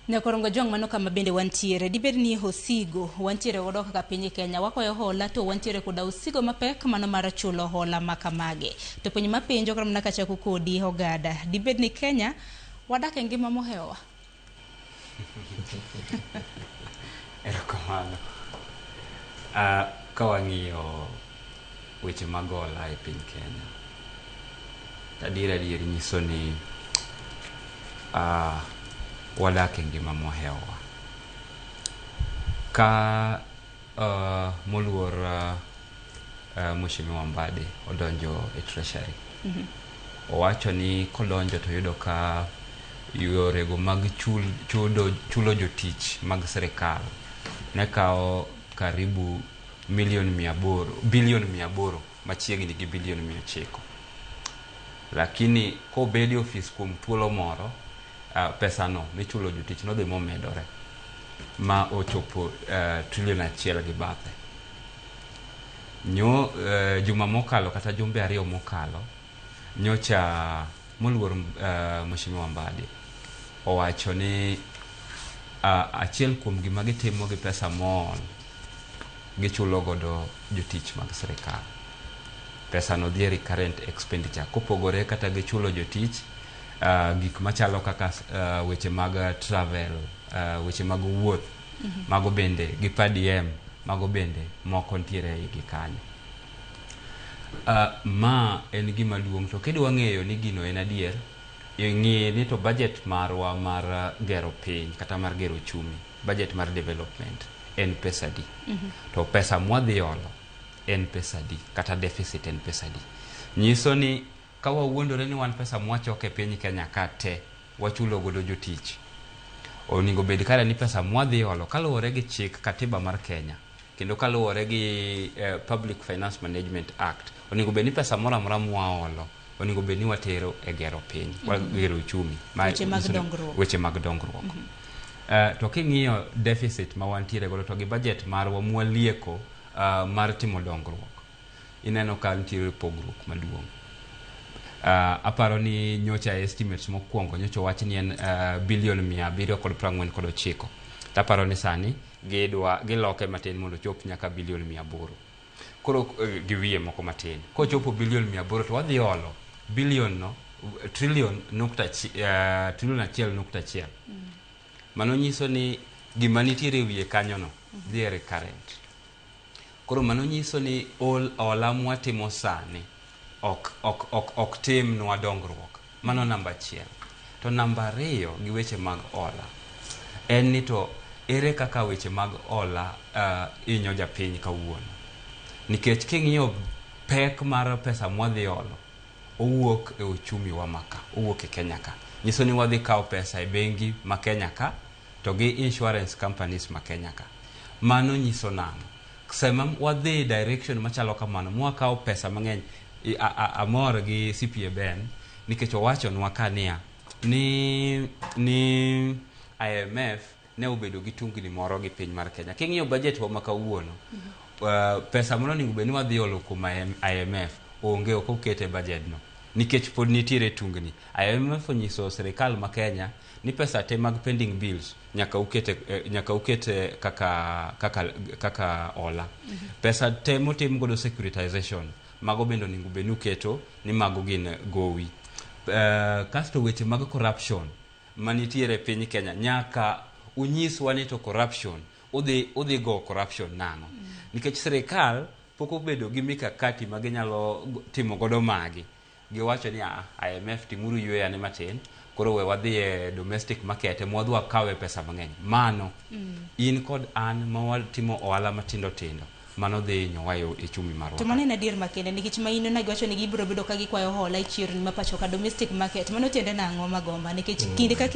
Nyakorongo Jwang', mano kama bende wantiere. Dibed ni osigo wantiere godo kaka piny Kenya wakwayo hola to wantiere koda osigo mapek mano mar chulo hola makamage. To penjo mapenjo kata mana kachako kodi Ogada, dibed ni Kenya wadak e ngima mohewowa? Erokamano. Ka wang'iyo weche mag hola e piny Kenya, adier adier nyiso ni wadak e ngima mohewowa. Ka moluor Mheshimiwa Mbadi odonjo e treasury, owacho ni kodonjo to oyudo ka yorego mag chulo jotich mag sirikal ne kawo karibu milion 800, bilion 800, machiegni gi bilion 900. Lakini kobedi e ofis kuom thuolo moro, pesano michulo jotich nodhi momedore ma ochopo trilion 1 gi bathe. Nyo juma mokalo kata jumbe 2 mokalo, nyocha moluor Mheshimiwa Mbadi owacho ni achiel kuom gima gitimo gi pesa mool gichulo godo jotich mag sirikal. Pesa no dhi e recurrent expenditure. Kopogore kata gi chulo jotich, gik machalo kaka weche mag travel, weche mag wuoth, mago bende gi per diem, mago bende moko ntiere e igi kanyo. Ma en gima duong' to kidwa ng'eyo ni gino en adier, ing'i ni to budget marwa mar gero piny kata mar gero uchumi, budget mar development en pesa adi? To pesa mwadhi olo en pesa adi? Kata deficit en pesa adi? Nyiso ni ka wawuondore ni wan pesa mwachoko e piny Kenya ka te wachulo godo jotich, onego bed kare ni pesa mwadhi olo kaluwore gi chik katiba mar Kenya kendo kaluwore gi Public Finance Management Act, onego bed ni pesa moro amora mwaolo onego bed ni watero e gero piny, gero uchumi. Weche mag dongruok. Weche mag dongruok. To king'iyo deficit ma wantiere godo to gi budget marwa mwalieko mar timo dongruok, ineno ka nitiere pogruok maduong'. Aparo ni nyocha estimates mokwongo nyocha owach ni en bilion 749. Taparo ni sani gidwa giloke matin mondo ochop nyaka bilion 800. Koro gi wiye moko matin. Kochopo bilion 800 to wadhi olo bilion no trilion nukta trilion 1.1. Mano nyiso ni gima nitiere e wiye kanyono dhi e recurrent. Koro mano nyiso ni hola mwatimo sani ok timnwa dongruok. Mano namba 1. To namba 2 gi weche mag hola en ni to ere kaka weche mag hola hinyo japiny kawuono. Nikech king'iyo pek mar pesa mwadhi olo, owuok e uchumi wa maka, owuok e Kenya ka. Nyiso ni wadhi kawo pesa e bengi ma Kenya ka to gi insurance companies ma Kenya ka. Mano nyiso nang'o? Sama wadhi direction machalo kamano, mwakawo pesa mang'eny, amor gi CPA Ben nikech owachonwa ka niya ni IMF ne obedo gi tungni moro gi piny mar Kenya. King'iyo budget wa ma kawuono, pesa mano onego bed ni wadhi olo kuom IMF onge, ok okete e budget no nikech pod nitiere tungni. IMF onyiso sirikal ma Kenya ni pesa te mag pending bills nyaka ukete, nyaka ukete kaka hola. Pesa te motim godo securitization mago bende onego bed ni uketo ni mago gin gowi. Kasto weche mag corruption manitiere e piny Kenya nyaka unyiswa ni to corruption udhi go corruption nang'o? Nikech sirikal pok obedo gi mikakati ma ginyalo timo godo magi. Giwacho ni IMF timuru yweyo ane matin, koro we wadhi e domestic market ema wadhi wakawe pesa mang'eny. Mano in kod an ma watimo ohala matindo tindo, mano dhi hinyowa e uchumi marwa. To mano en adier makende nikech maino ne giwacho ni gibiro bedo ka gikwayo hola e chirni ma pacho ka, domestic market. Mano tiende nang'o, Magomba? Nikech kinde ka